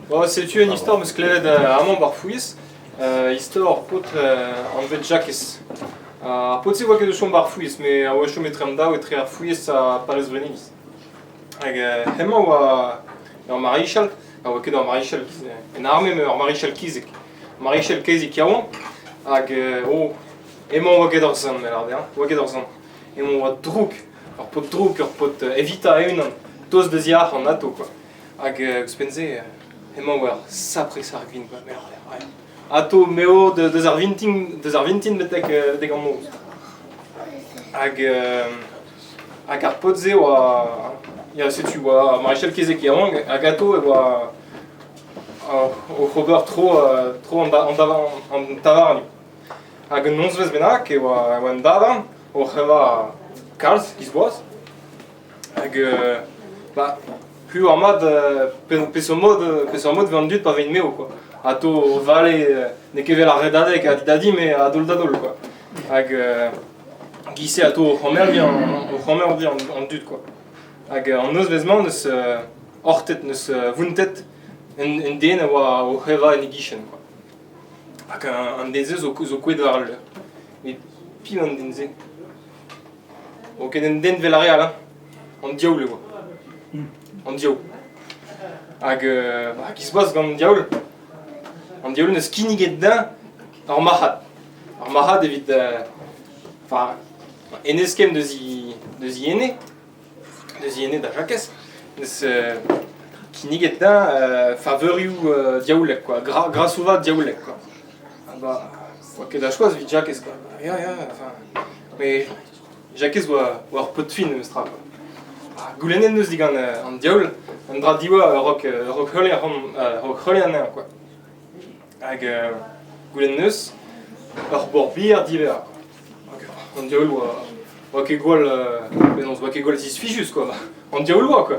Bon, setu un istor 'm eus klevet amañ 'ba 'r Fouilhez, istor ur paotr anvet Jakez. Ar paotr-se 'oa ket o chom 'ba 'r Fouilhez, met a oa o chom etre an daou, etre ar Fouilhez ha Parrez-Brenniliz. Hag hemañ 'oa ur marichal, a oa ket ur marichal en arme, met ur marichal kizek. Marichal kezeg yaouank, hag oh, hemañ 'oa ket ur sant, me 'lâr dezhañ, 'oa ket ur sant. Hemañ 'oa drouk, ur paotr drouk, ur paotr evitañ e-unan, tost da ziarc'hant atao quoi. Hag ouzhpenn-se, hemañ 'oa ur sapre sac'h-gwin quoi, me 'lâr dezhañ. Atao m'eo deus ar vintin, deus ar vintin betek betek an noz. Hag hag ar paotr-se 'oa ya setu 'oa marichal kezeg yaouank hag atao e oa oc'h ober tro tro an an tavarnioù. Hag un nozvezh bennak e oa e oa un davarn oc'h evañ kalz giz boaz. Hag ba piv ar mat peseurt mod peseurt mod 'vez an dud pa vez mezv quoi. Atao o vale n'eo ket evel ar redadeg a di da di met a daol da daol quoi. Hag giz-se atao oc'h emmerdiñ oc'h emmerdiñ an dud quoi. Hag an nozvezh-mañ 'neus hortet, 'neus vountet un den a oa oc'h evañ en e gichen quoi. Hag an den-se zo zo kouezhet war al leur. Met piv an den-se? Eo ket un den 'vel ar re all hein. An diaoul e oa. An diaoul. Hag bah giz-boaz gant an diaoul, an diaoul 'neus kinniget dezhañ ur marc'had. Ur marc'had evit enfin en eskemm deus he deus he ene, deus he ene da Jakez, 'neus kinniget dezhañ faveurioù diaoulek quoi, grasoù vat diaoulek quoi. Ah bah, 'oa ket da choaz evit Jakez quoi. Ya ya, enfin, met Jakez 'oa oa ur paotr fin memestra quoi. Ha goulennet 'neus digant an diaoul un dra diwa a-raok a-raok heuliañ a-raok heuliañ anezhañ quoi. Hag goulenn 'neus ur bord-bier diwezhañ quoi. Hag an diaoul 'oa 'oa ket gwall penaos 'oa ket gwall zisfijus quoi. An diaoul 'oa quoi.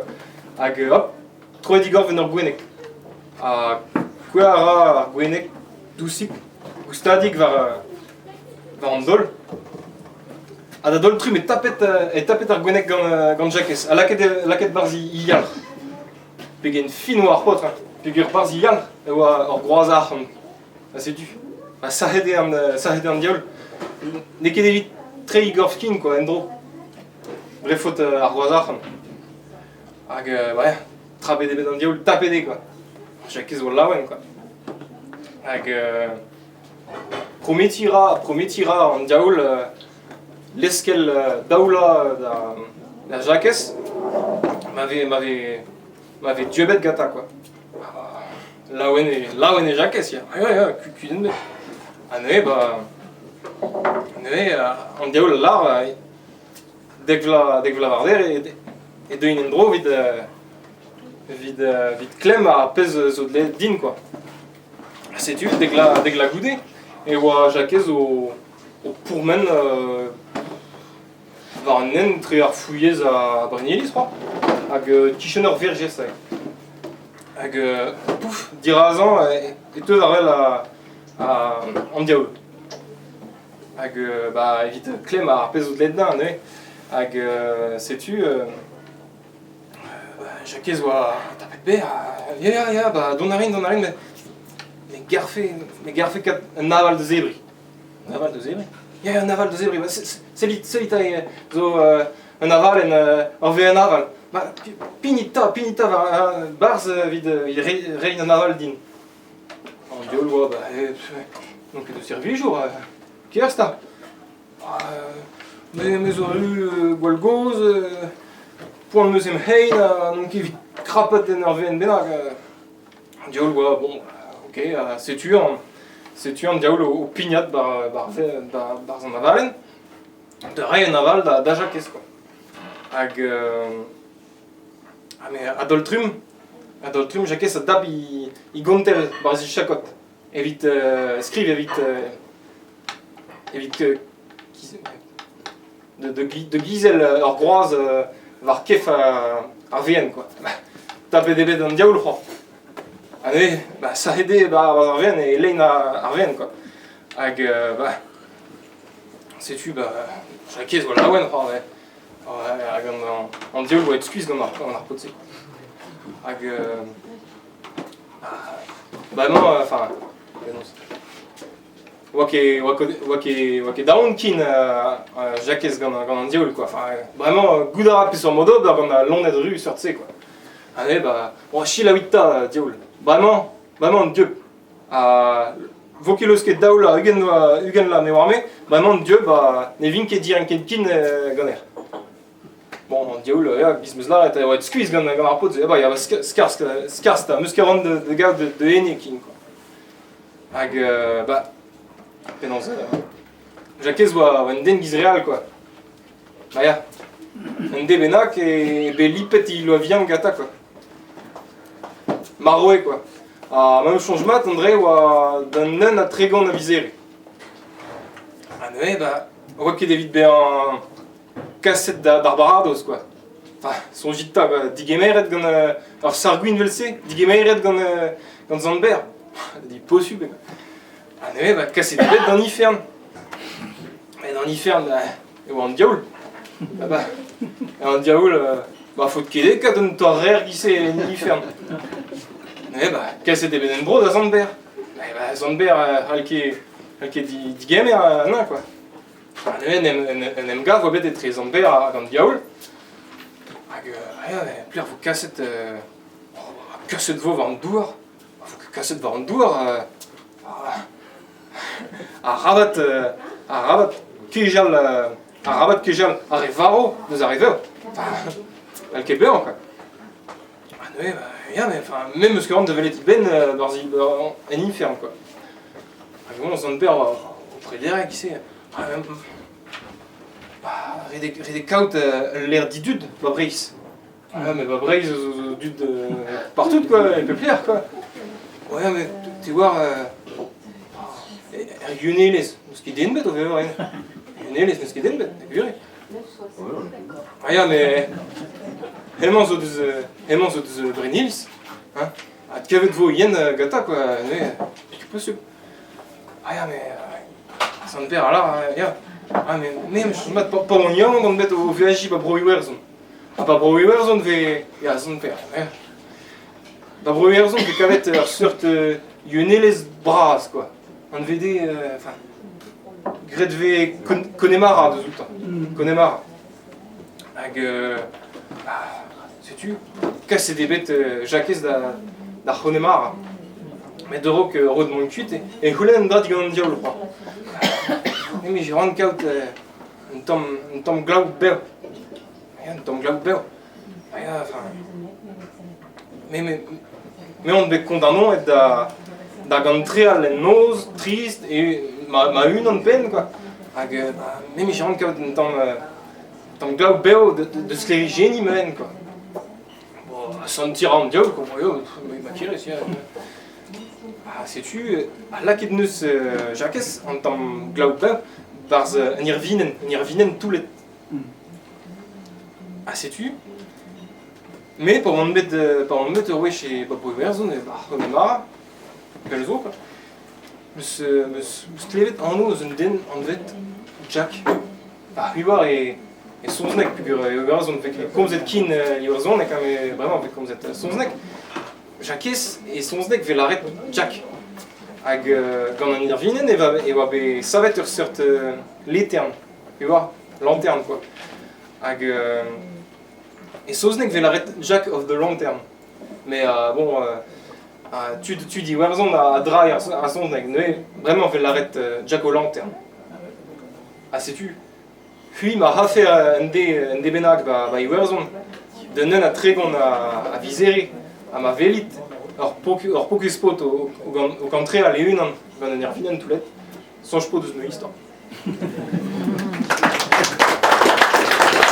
Hag hop, troet digor en ur gwenneg. Ha kouezhañ a ra ar gwenneg dousik, goustadik war war an daol. Ha da daol-trumm e tapet e tapet ar gwenneg gant gant Jakez ha lakaet e lakaet 'barzh e yalc'h. Pegen fin 'oa ar paotr hein, peogwir 'barzh e yalc'h e oa ur groaz arc'hant. Ha setu, ha sac'het eo an sac'het eo an diaoul. N'eo ket evit treiñ e gorf ken quoi en-dro. Dre faot ar groaz arc'hant. Hag ouais, trapet eo bet an diaoul, tapet eo quoi. Jakez 'oa laouen quoi. Hag prometiñ 'ra prometiñ 'ra an diaoul leskel daoulañ da da Jakez ma vez ma vez ma vez dieubet gantañ quoi. Laouen eo laouen eo Jakez ya, ya ya kudenn ebet. Ha neuze ba neuze an diaoul a lâr dek vloaz dek vloaz war-lerc'h e deuin en-dro evit evit evit klemm ar pezh zo dleet din quoi. Ha setu dek vloaz dek vloaz goude e oa Jakez o o pourmen war an hent tre ar Fouilhez ha Brenniliz c'hoazh hag e-kichen ur verjez aze. Hag pouf dirazañ e teu war-wel an diaoul. Hag bah evit klemm ar pezh zo dleet dezhañ neuze. Hag setu Jakez 'oa tapet berr ha ya ya ya bah dont a rin dont a rin met me garfe me garfe kaout un aval da zebriñ. Un aval da zebriñ? Ya ya un aval da zebriñ, sellit sellit aze zo un avalenn ur vevenn aval. Ma pignit 'ta pignit 'ta war 'barzh evit reiñ an aval din. An diaoul 'oa ba n'on ket eus servijour, kerzh 'ta. Me me zo erru gwall gozh, poan 'm eus em c'hein ha n'on ket evit krapat en ur vevenn bennak. An diaoul 'oa bon, ok, setu an setu an diaoul o pignat 'barzh an avalenn, da reiñ an aval da Jakez quoi. Hag Ha me a-daol-trumm, a-daol-trumm Jakez a dap e gontell 'barzh e chakod evit skriv evit evit da gizel ur groaz war kef ar vevenn quoi. Tapet eo bet an diaoul c'hoazh. Ha neuze ba sac'het eo 'barzh ar vevenn e lein ar vevenn quoi. Hag ba setu ba Jakez 'oa laouen c'hoazh. Hag an diaoul oa skuizh gant ar paotr-se. Hag bremañ, enfin, penaos oa ket oa ket oa ket oa ket daon ken Jakez gant gant an diaoul quoi. Enfin, bremañ goût a ra peseurt mod ober gant al loened ru seurt-se quoi. Ha neuze ba bon selaouit 'ta diaoul. Bremañ bremañ an dieub. Ha vo ket leusket daou la 20 20 la me oar-me, bremañ an dieub ha ne vin ket direnket ken ganer. Bon, an diaoul, ya, giz 'meus lâret, e oa skuizh gant gant ar paotr-se. Ah bah, ya, skarzh skarzh 'ta, 'meus ket c'hoant da gaout da ene ken quoi. Hag bah, penaos Jakez oa un den giz re all quoi. Bah ya, un den bennak e bet lipet he loa vihan gantañ quoi. Marv eo quoi. Ha ma soñj mat an dre oa d'un 31 a viz Here. Ha neuze bah, oa ket evit bezañ kaset d'ar baradoz quoi. Enfin, soñjit 'ta quoi, digemeret gant ur sargwin evel-se, digemeret gant gant Sant-Ber. Diposubl quoi. Ha neuze bah, kaset eo bet d'an ifern. Met d'an ifern e oa an diaoul. Ah bah, an diaoul, bah faot ket eo kat un torrer giz-se en ifern. Neuze bah, kaset eo bet en-dro da Sant-Ber. Bah, Sant-Ber c'hall ket, c'hall ket digemer anezhañ quoi. Ha neuze en em gav oa bet etre Sant-Ber hag an diaoul. Hag ya, pelec'h vo kaset, kaset vo war an douar. Vo ket kaset war an douar. Arabat, arabat kejal, arabat kejal ar re varv deus ar re vev. N'hall ket bevañ quoi. Ha neuze, bah, ya, mais enfin, même eus ket c'hoant da welet e benn barzh en ifern quoi. Hag bon, Sant-Pêr o prederiañ qui sait. Bah, ret eo kaout ul lec'h didud ba Breizh. Ah mais ba Breizh zo dud partout quoi, e pep lec'h quoi. Ouais mais tu vois er Yunelez, n'eus ket den bet o vevañ eno. Yunelez n'eus ket den bet, gwir eo. Ah ya mais hemañ zo deus hemañ zo deus Brenniliz, hein. Adkavet vo yen gantañ quoi, neuze ket posubl. Ah ya mais Sant-Pêr alors ya. Ah mais me 'meus mat pa on yaouank on bet o veajiñ ba Bro-Iwerzhon. Ha ba Bro-Iwerzhon 'vez ya Sant-Pêr ya. Ba Bro-Iwerzhon 'vez kavet ur seurt yunelezh bras quoi. Anvet eo enfin graet 'vez Connemara deus outañ. Connemara. Hag setu kaset eo bet Jakez da C'honnemara. Met a-raok rod mont kuit e c'houlenn un dra digant an diaoul c'hoazh. Me j'ai c'hoant kaout un tamm glav bev. Un tamm glav bev. Enfin, me on bet kondaonet da gantreal en noz, trist, e ma-unan-penn quoi. Hag me 'mije c'hoant kaout un tamm glav bev da sklêrijenniñ ma hent quoi. Bon, sentir an diaoul quoi, ma kerez ya. Ha setu, lakaet 'neus Jakez an tamm glav bev 'barzh un irvinenn toullet. Ha setu, me pa oan bet pa oan bet ur wech e ba Bro-Iwerzhon e ba C'honnemara, pell zo quoi, 'meus 'meus klevet anv eus un den anvet Jack. Ha c'hwi 'oar e e saozneg peogwir e Iwerzhon 'vez ket komzet ken iwerzhoneg ha met bremañ 'vez komzet saozneg. Jakez e saozneg 'vez lâret Jack. Hag gant an irvinenn e oa bet savet ur seurt letern. E oa lantern quoi. Hag e saozneg 'vez lâret Jack of the Lantern. Mais bon, tud tud Iwerzhon a drailh ar saozneg. Neuze bremañ 'vez lâret Jack O'Lantern. Ha setu, c'hwi ma rafe un de bennak ba Iwerzhon, d'un 31 a viz Here, ha ma welit ur pokus-paotr o kantreal e-unan gant un ervinenn toullet, soñj 'po deus ma istor.